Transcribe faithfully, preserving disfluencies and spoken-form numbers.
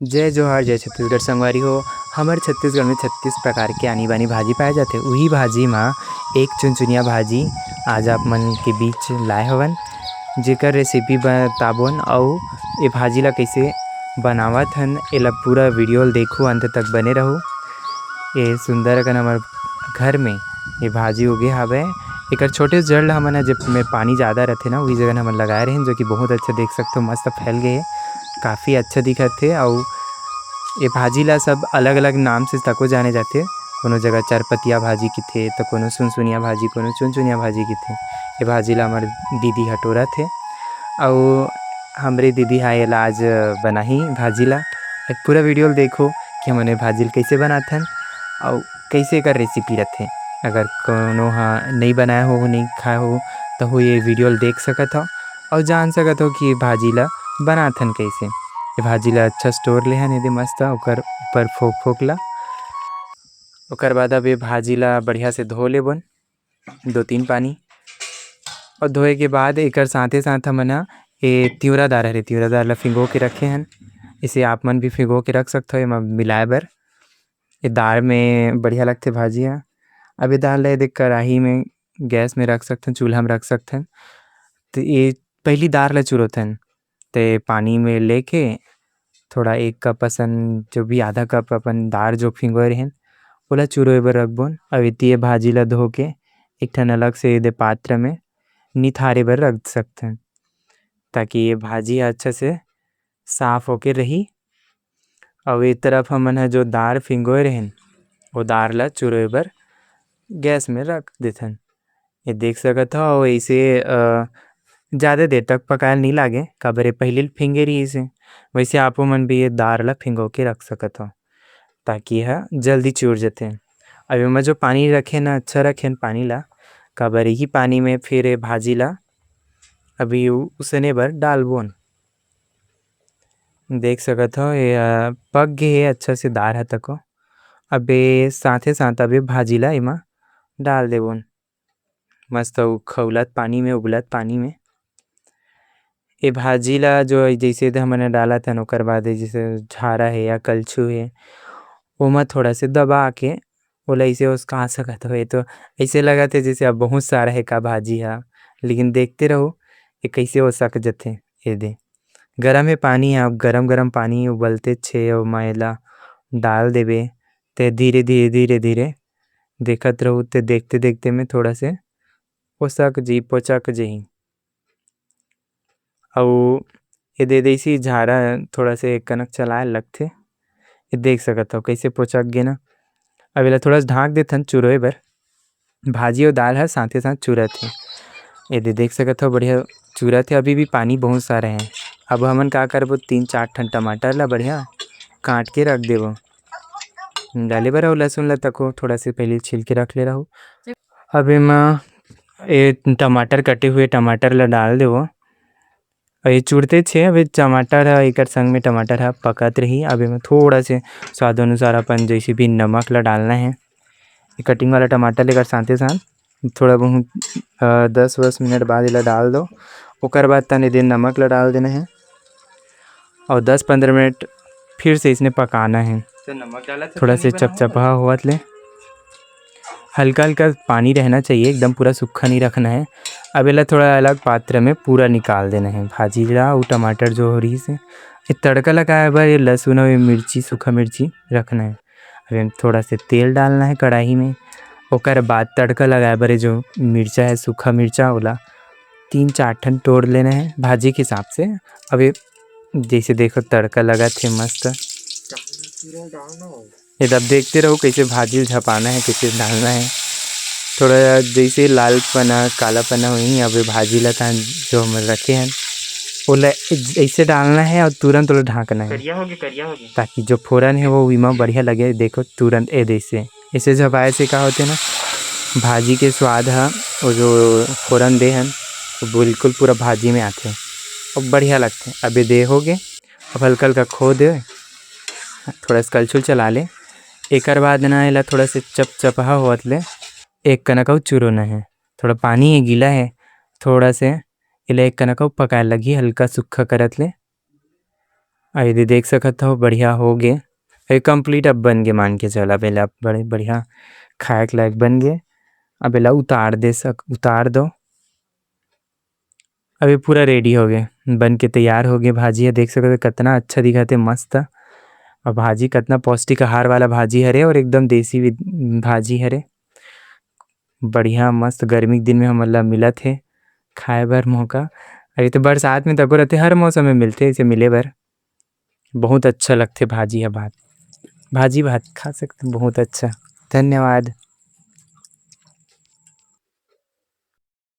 जय जोहार, जय छत्तीसगढ़ संगवारी हो। हमर छत्तीसगढ़ में छत्तीस प्रकार के आनी बानी भाजी पाए जाथे। उही भाजी म एक चुनचुनिया भाजी आज आप मन के बीच लाए हवन, जेकर रेसिपी बताबोन अउ ए भाजी ला कइसे बनावत हन, एला पूरा वीडियो ल देखू, अंत तक बने रहू। ए सुंदर अकन हमर घर में ये भाजी उगे हावय। एकर छोटे जड़ ल हमन ह, जब में पानी ज़्यादा रथे ना, उही जगह हमन लगाए रहेन, जो कि बहुत अच्छा देख सकथो, मस्त फैल गए हे, काफ़ी अच्छा दिखत हे। अउ ये भाजी ला सब अलग-अलग नाम से तको जाने जाथे, कोनो जगह चरपतिया भाजी किथे, त कोनो सुनसुनिया भाजी, कोनो चुनचुनिया भाजी किथे। ये भाजी ला हमर दीदी ह टोरत हे, अउ हमरे दीदी ह एला आज बनाही भाजी ला। पूरा वीडियो ल देखो कि हमन ये भाजी ल कइसे बनाथन, अउ कइसे एकर रेसिपी रथे। अगर कोनो ह नइ बनाए हो, नइ खाए हो, त हो ये वीडियो ल देख सकत हव अउ जान सकत हव कि ये भाजी ला बनाथन कइसे। ये भाजी ला अच्छा से टोर लेहन, एदे मस्त ओकर ऊपर फोक-फोक ला। ओकर बाद अब ये भाजी ला बढ़िया से धो लेबोन, दो तीन पानी। अउ धोए के बाद एकर साथे साथ हमन ह ये तिंवरा दार हरे, तिंवरा दार ला फिंगो के रखे हन। इसे आप मन भी फिंगो के रख सकथव एमा मिलाए बर। ये दार में बढ़िया लगथे भाजी ह। अब ये दार ला एदे कढ़ाई में, गैस में रख सकथन, चूल्हा में रख सकथन। त ये पहिली दार ला चुरोथन। ते पानी में लेके थोड़ा एक कप असन, जो भी आधा कप अपन दार जो फिंगोए रहेन, ओला चुरोए बर रखबोन। अब एती ये भाजी ला धो के एक ठन अलग से एदे पात्र में निथारे बर रख सकथन, ताकि ये भाजी ह अच्छा से साफ होके रही। अउ ए तरफ हमन ह जो दार फिंगोए रहेन, वो दार ला चुरोए बर गैस में रख देथन। ये देख सकत हव, अउ इसे, अ, ज़्यादा देर तक पकाए ल नइ लागे, काबर ये पहिली ल फिंगे रहिस हे। वैसे आपो मन भी ये दार ला फिंगो के रख सकत हव, ताकि यह जल्दी चुर जथे। अब एमा जो पानी रखेन, अच्छा रखेन पानी ला, काबर यही पानी में फिर ये भाजी ला अभी उ-, उसने बर डालबोन। देख सकत हव, ये, अ, पक गे हे अच्छा से दार ह तको। अब ये साथे साथ अब ये भाजी ला एमा डाल देबोन। मस्त उ खउलत पानी में, उबलत पानी में। ये भाजी ला जो जैसे दे हमन डालत हन, ओकर बाद ये जैसे झारा हे या कलछू हे, ओमा थोड़ा से दबा के ओला ऐसे उसका सकत हो। ये तो ऐसे लगत हे जैसे अब बहुत सारा हे का भाजी हा, लेकिन देखते रहो ये कैसे उसक जथे। ये दे गरम हे पानी, अब गरम गरम पानी उबलते छे, ओमा एला डाल देबे, ते धीरे धीरे, धीरे धीरे देखत रहू, ते देखते देखते में थोड़ा से ओसक जी, पोचक जही। अउ ये दे देसी झारा थोड़ा से कनक चलाए लगथे। ये देख सकत हव, कैसे पोचक गे ना। अब एला थोड़ा से ढाँक देथन चुरोए बर। भाजी अउ दाल ह साथे साथ चुरत हे। ये दे देख सकत हव, बढ़िया चुरत हे। अभी भी पानी बहुत सारा हे। अब हमन का करबो, तीन चार ठन टमाटर ला बढ़िया काट के रख देबो। डाले बर अउ लहसुन ला तको थोड़ा से पहले छील के रख ले रहू। अब एमा ये टमाटर, कटे हुए टमाटर ला डाल देबो। अउ ये चुरते छे, अब ये टमाटर ह, एकर संग में टमाटर ह पकत रही। अब एमा थोड़ा से स्वाद अनुसार अपन जैसे भी नमक ला डालना हे। ये कटिंग वाला टमाटर लेकर साथे साथ थोड़ा बहुत, अ, दस बीस मिनट बाद एला डाल दो। ओकर बाद तने दिन नमक ला डाल देना हे अउ दस पंद्रह मिनट फिर से इसने पकाना हे। तो नमक डाला था थोड़ा तो से नहीं बनाया था? चपचपहा होवत ले हल्का हल्का पानी रहना चाहिए, एकदम पूरा सूखा नहीं रखना है। अब एला थोड़ा अलग पात्र में पूरा निकाल देना है, भाजी ला अउ टमाटर जो हो रही से। ये तड़का लगाए बर ये लहसुन अउ ये मिर्ची, सूखा मिर्ची रखना है। अब एम थोड़ा से तेल डालना है कढ़ाई में, ओकर बाद तड़का लगाए बर ये जो मिर्चा है, सूखा मिर्चा, ओला तीन चार ठन तोड़ लेना है भाजी के हिसाब से। अब ये जैसे देखो तड़का लगत हे मस्त। ये तब देखते रहो कैसे भाजी झपाना है, कैसे डालना है। थोड़ा जैसे लाल पना, काला पना होही, अब ये भाजी ला तहन जो हम रखे हैं, ओला ऐसे डालना है और तुरंत ओला ढाँकना है, करिया होगे, करिया होगे। ताकि जो फोरन है वो इमा बढ़िया लगे। देखो तुरंत ए जैसे, ऐसे झपाए से का होथे ना, भाजी के स्वाद ह, वो जो फोरन दे हन, वो बिल्कुल पूरा भाजी में आथे, वो बढ़िया लगथे। अब ये दे होगे, अब हल्का हल्का खो दे, थोड़ा सा कलछुल चला ले। एकर बाद ना एला थोड़ा से चपचपहा होवत ले एक कनक अउ चुरोना है, थोड़ा पानी है, गीला है, थोड़ा से एला एक कनक अउ पकाए लगही हल्का सूखा करत ले। अउ ये दे देख सकत हो, बढ़िया हो गे। ये complete अब बन गे, मान के चल, अब एला बड़े बढ़िया खाए के लायक बन गे। अब एला उतार दे सक-, उतार दो। अब ये पूरा ready हो गे, बन के तैयार हो गे भाजी ह। देख सकत हो कतना अच्छा दिखत हे, मस्त। अउ भाजी कतना पौष्टिक आहार वाला भाजी हरे अउ एकदम देसी विध-, भाजी हरे। बढ़िया मस्त गर्मी के दिन में हमन ला मिलत हे खाए बर मौका। अउ ये तो बरसात में तको रहिथे, हर मौसम में मिलथे इसे मिले बर। बहुत अच्छा लगथे भाजी ह भात, भाजी भात खा सकते हैं, बहुत अच्छा। धन्यवाद।